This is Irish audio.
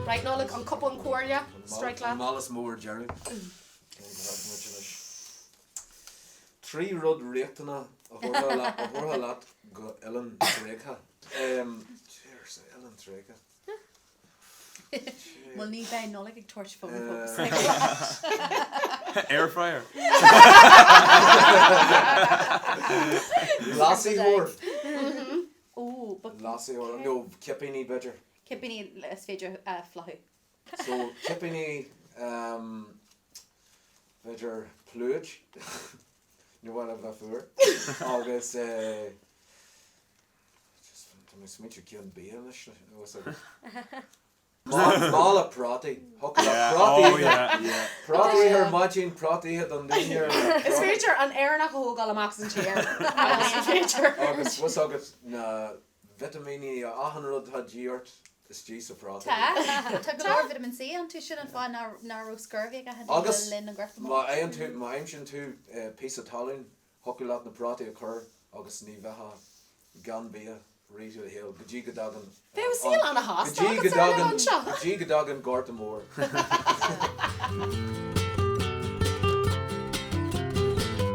Right, Nollaig, an cupán comhairle, strike leat. An mála is mó ar deireadh. 3 rud riachtanach a thabharfá leat go oileán tréigthe. Cheers, oileán tréigthe. Bhuel ní bheidh Nollaig ag tabhairt fón póca. Air fryer. Leasaitheoir. Ó, but. Leasaitheoir, nó cipíní b'fhéidir. Cipíní is féidir a fliuchadh. So cipíní, b'fhéidir pluid, ní mhaith liom bheith fuar, agus just tá mé ag smaointiú ceann bia anois, fhios agat. Mála prátaí, thiocfadh leat prátaí a ithe, prátaí a ithe ar maidin, prátaí a ithe don dinnéar. Is féidir an Éireannach a thógáil amach as an tír agus is féidir. Agus fhios agat na vitimíní, achan rud atá de dhíth ort istigh sa phráta. Tá. Tá go leor vitamin C iontu, sin an fáth nach raibh scurvy ag achan duine le linn an Ghorta Mhóir. Agus má fhaigheann tú, má aimsíonn tú píosa talún, thiocfadh leat na prátaí a chur agus ní bheifeá gan bia rith do shaoil go dtí go dtagann Bheadh saol ana-shásta go dtí go agat ar dtagann an oileán seo. go dtí go dtagann Gorta Mór.